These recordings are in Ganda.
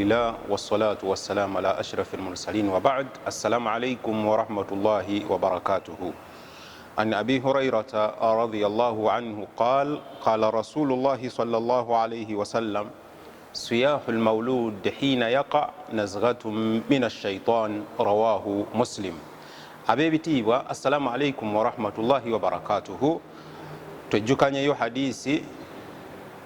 Alhamdulillah wassalatu wassalamu ala ashrafi lmursalin wabad. Assalamu alaikum warahmatullahi wabarakatuhu. An Abi Hurairata radiallahu anhu qal qala Rasulullahi sallallahu alaihi wasallam siyahu lmaulud hina yaqa nazghatun min ashaitan, rawahu Muslim. Ab'ebitiibwa, assalamu alaikum warahmatullahi wabarakatuhu. Twejjukanyeyo hadisi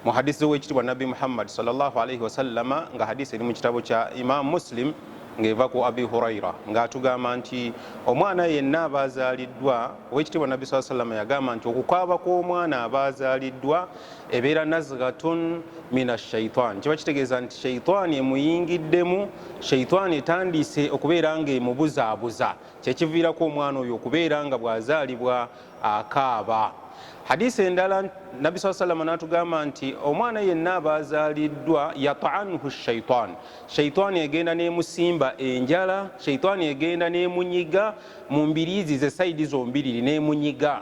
muhadisi w'ekitiibwa Nabbi Muhammad sallallahu alaihi wasallama, nga hadisi eri mu kitabo kya Imam Muslim, ng'eva ku Abi Huraira, ng'atugamba nti omwana yenna aba azaaliddwa, owekitiibwa Nabbi saa sallama yagamba nti okukaaba kw'omwana aba azaaliddwa ebeera nazghatun min ashaitan. Kiba kitegeeza nti shaitaani emuyingiddemu, shaitaani etandise okubeera nga emubuzaabuza, kyekiviirako omwana oyo okubeera nga bw'azaalibwa akaaba. Hadisi endala, Nabbi saa salama natugamba nti omwana yenna aba azaaliddwa, yataanhu shaitan, shaitaani egenda nemusimba enjala, shaitaani egenda nemunyiga mu mbiriizi ze saidi zombiriri, nemunyiga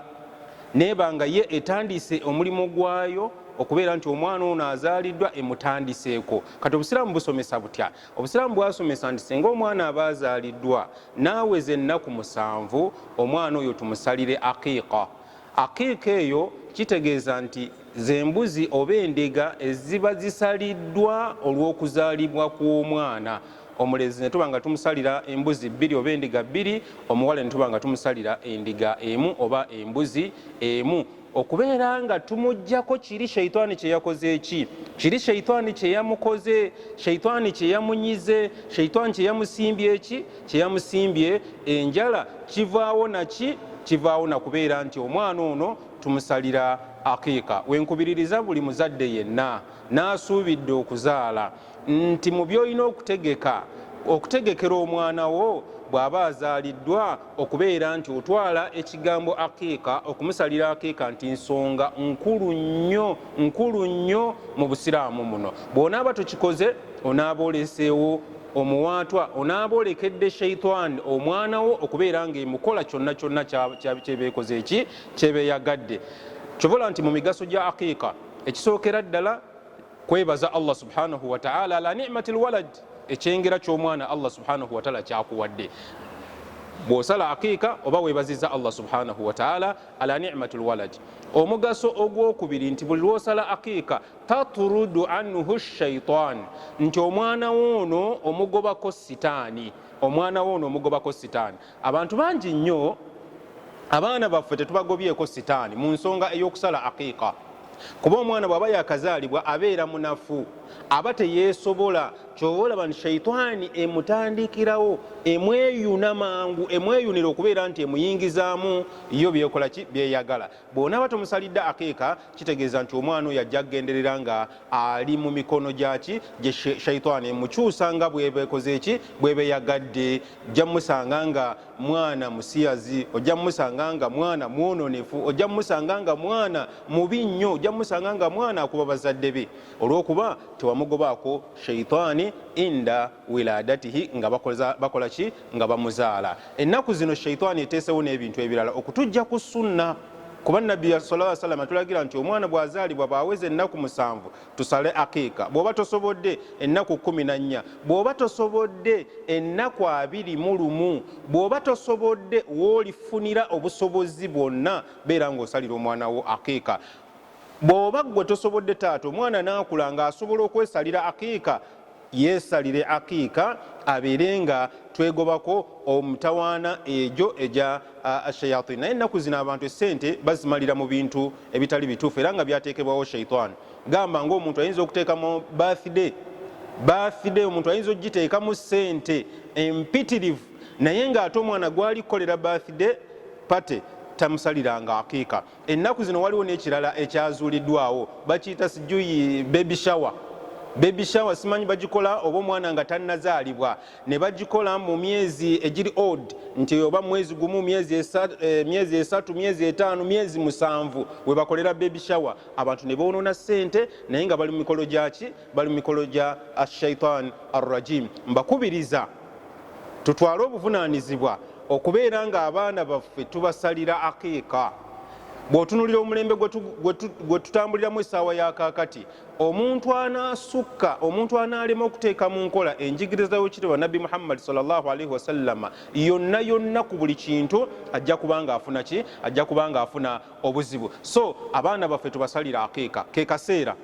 neba nga ye etandise omulimu gwayo okubeera nti omwana ono azaaliddwa emutandiseeko. Kati obusiraamu busomesa butya? Obusiraamu bwasomesa nti singa omwana aba azaaliddwa naaweza ennaku 7, omwana oyo tumusalire aqiiqa. Aqiiqa eyo kitegeeza nti zembuzi oba endiga eziba zisaliddwa olw'okuzaalibwa kw'omwana omulezi, ne tuba nga tumusalira embuzi 2 oba endiga 2, omuwala ne tuba nga tumusalira endiga 1 oba embuzi 1, okubeera nga tumuggyako kiri shaitaani kye yakoze, eki kiri shaitaani kye yamukoze, shaitaani kye yamunyize, shaitaani kye yamusimbye, eki kye yamusimbye enjala. Kivaawo naki? Kivaawo nakubeera nti omwana ono tumusalira aqiika. Wenkubiririza buli muzadde yenna n'asuubidde okuzaala nti mu byolina okutegeka okutegekera omwana wo bw'aba azaaliddwa, okubeera nti otwala ekigambo aqiika, okumusalira aqiika, nti nsonga nkulu nnyo, nkulu nnyo mu busiraamu muno. Bw'onaaba tokikoze, onaaba oleseewo omuwaatwa, onaaba olekedde shaitaani omwana wo okubeera ng'emukola kyonna kyonna kyebeekoze, eki kyebeeyagadde. Kyobola nti mu migaso gya aqiika, ekisookera ddala kwebaza Allah subhanahu wataala ala nimati lwalad, ekyengera ky'omwana Allah subhanahu wataala kyakuwadde. Bw'osala aqiika oba weebaziza Allah subhanahu wataala ala nimati lwalad. Omugaso ogwokubiri nti buli lwosala aqiika tatrudu anhu shaitan, nti omwana woono omugobako sitaani, omwana woono omugobako sitaani. Abantu bangi nnyo abaana baffe tetubagobyeko sitaani mu nsonga ey'okusala aqiika, kuba omwana bw'aba yakazaalibwa abeera munafu, aba teyeesobola. Kyova olaba nti shaitaani emutandikirawo, emweyuna mangu, emweyunira okubeera nti emuyingizaamu yo byekola ki byeyagala. Bw'onaaba tomusalidde aqiika, kitegeeza nti omwana oyo ajja kugenderera nga ali mu mikono gyaki gye shaitaani, emukyusa nga bwebekoze ki bwebeyagadde. Ojja mumusanga nga mwana musiyazi, ojja mumusanga nga mwana mwononefu, ojja mumusanga nga mwana mubi nnyo, ojja mumusanga nga mwana akuba bazadde be, olw'okuba tewamugobaako shaitaani inda wiladatihi, nga bakola ki nga bamuzaala. Ennaku zino shaitaani eteesewo n'ebintu ebirala okutujja ku sunna, kuba Nabbi sallallahu alaihi wasallam atulagira nti omwana bw'azaalibwa, bw'aweza ennaku 7, tusale aqiika. Bw'oba tosobodde, ennaku 14. Bw'oba tosobodde, ennaku 21. Bw'oba tosobodde, woolifunira obusobozi bwonna, beera ng'osalira omwana wo aqiika. Bw'oba ggwe tosobodde taata, omwana n'akula ng'asobola okwesalira aqiika, yeesalire aqiika, abeere nga twegobako omutawaana egyo egya shayatin. Naye ennaku zino abantu essente bazimalira mu bintu ebitali bituufu era nga byateekebwawo shaitan. Gamba ngaomuntu ayinza okuteekamu birthday, birthday omuntu ayinza okugiteekamu ssente empitirivu, naye ng'ate omwana gwali kukolera birthday party tamusaliranga aqiika. Ennaku zino waliwo n'ekirala ekyazuuliddwawo, bakiyita sijuyi baby shower. Baby shower simanyi bagikola oba omwana nga tannazaalibwa, ne bagikola mu myezi egiri odd, nti oba mwezi 1, myezi 3, myezi 5, myezi 7, we bakolera baby shower. Abantu ne boonoona ssente, naye nga bali mu mikolo gyaki? Bali mu mikolo gya ashaitan arrajim. Mbakubiriza tutwale obuvunaanyizibwa okubeera nga abaana baffe tubasalira aqiika. Bw'otunulira omulembe gwe tutambuliramu essaawa ya kaakati, omuntu anaasukka, omuntu anaalema okuteeka mu nkola enjigiriza y'Owekitiibwa Nabbi Muhammad sallallahu alaihi wasallama yonna yonna ku buli kintu, ajja kuba nga afuna ki? Ajja kuba nga afuna obuzibu. So abaana baffe tubasalira aqiika, ke kaseera.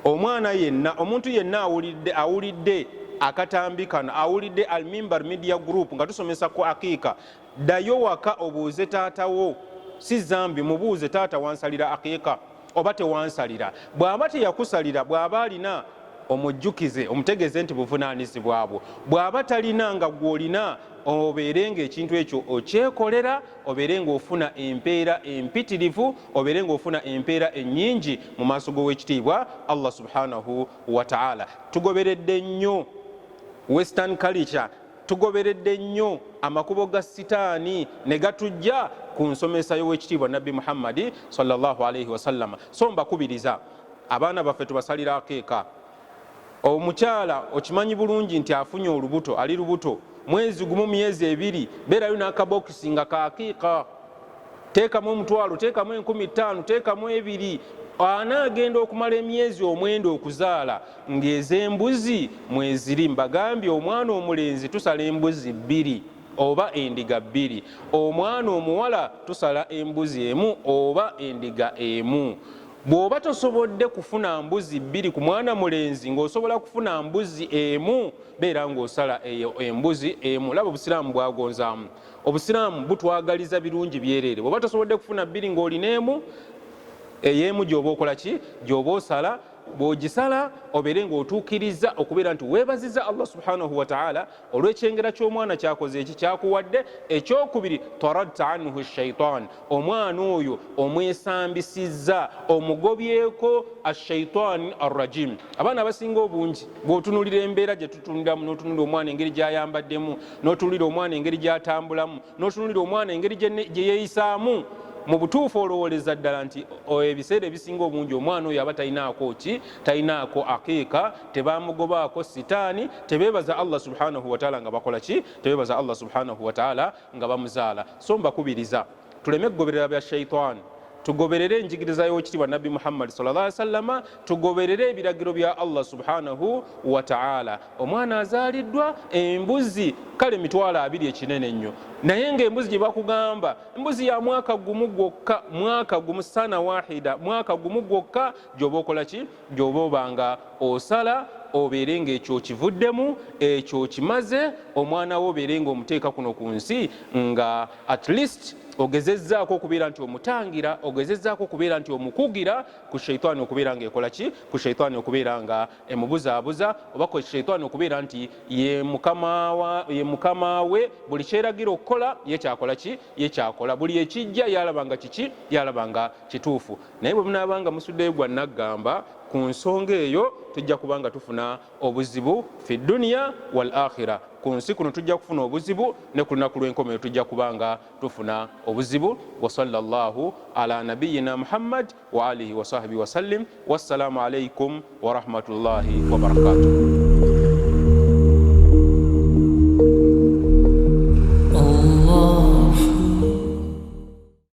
Omwana yenna, omuntu yenna awulidde, awulidde akatambi kano, awulidde Almimbar Media Group nga tusomesa ku aqiika, ddayo waka obuuze taata wo, si zambi, mubuuze taata wansalira aqiika oba tewansalira. Bw'aba teyakusalira, bw'aba alina omujjukize, omutegeeze nti buvunaanyizibwa bwo. Bw'aba talina nga gw'olina, obeere ng'ekintu ekyo okyekolera, obeere ng'ofuna empeera empitirivu, obeere ng'ofuna empeera ennyingi mu maaso g'Owekitiibwa Allah subhanahu wataala. Tugoberedde nnyo western culture, tugoberedde nnyo amakubo ga sitaani ne gatujja ku nsomesa y'Owekitiibwa Nabbi Muhammadi sallallahu alaihi wasallama. So mbakubiriza, abaana baffe tubasalira akeeka. Omukyala okimanyi bulungi nti afunye olubuto, ali lubuto mwezi gumu, myezi ebiri, beerayo n'akabokisi nga kakiika, teekamu 10,000, teekamu 5,000, teekamu 2. Anaagenda okumala emyezi 9 okuzaala ng'ez'embuzi mweziri. Mbagambye, omwana omulenzi tusala embuzi 2 oba endiga 2, omwana omuwala tusala embuzi 1 oba endiga 1. Bw'oba tosobodde kufuna mbuzi 2 ku mwana mulenzi, ng'osobola kufuna mbuzi 1, beera ng'osala eyo embuzi 1. Laba obusiraamu bwagonzaamu, obusiraamu butwagaliza birungi byereere. Bw'oba tosobodde kufuna 2 ng'olina 1, ey'emu gy'oba okola ki, gy'oba osala, bw'ogisala obeere ng'otuukiriza okubeera nti weebaziza Allah subhanahu wataala olw'ekyengera ky'omwana kyakoze eki kyakuwadde. Ekyokubiri, taradta anhu shaitan, omwana oyo omwesambisizza, omugobyeko ashaitan arrajim. Abaana abasinga obungi bw'otunulira embeera gye tutunuliramu, n'otunulira omwana engeri gy'ayambaddemu, n'otunulira omwana engeri gy'atambulamu, n'otunulira omwana engeri gye yeeyisaamu, mu butuufu olowooleza ddala nti ebiseera ebisinga obungi omwana oyo aba talinaako ki, talinaako aqiika, tebamugobaako sitaani, tebeebaza Allah subhanahu wataala nga bakola ki, tebeebaza Allah subhanahu wataala nga bamuzaala. So mbakubiriza tuleme kugoberera bya shaitaani, tugoberere enjigiriza y'Owekitiibwa Nabbi Muhammadi sallallahu alaihi wasallama, tugoberere ebiragiro bya Allah subhanahu wataala. Omwana azaaliddwa, embuzi kale 20,000 ekinene ennyo, naye ng'embuzi gye bakugamba embuzi ya mwaka gumu gwokka, mwaka gumu, sana wahida, mwaka gumu gwokka gy'oba okola ki, gy'oba obanga osala, obeere ng'ekyo okivuddemu, ekyo okimaze, omwana wo obeere ng'omuteeka kuno ku nsi nga at least ogezezzaako okubeera nti omutangira, ogezezzaako okubeera nti omukugira ku shaitaani okubeera ng'ekola ki, ku shaitaani okubeera nga emubuzaabuza, oba ku shaitaani okubeera nti ye mukama we, buli kyeragira okukola ye kyakola ki, ye kyakola, buli ekijja yalaba nga kiki, yalaba nga kituufu. Naye bwe munaaba nga musuddeyo gwa naggamba ku nsonga eyo, tujja kuba nga tufuna obuzibu fi duniya wal akhira. Ku nsi kuno tujja kufuna obuzibu, ne ku lunaku lw'enkomerero tujja kuba nga tufuna obuzibu. Wa sallallahu ala nabiyina Muhammad wa alihi wa sahbihi wasallim. Wassalamu alaikum wa rahmatullahi wa barakatuh.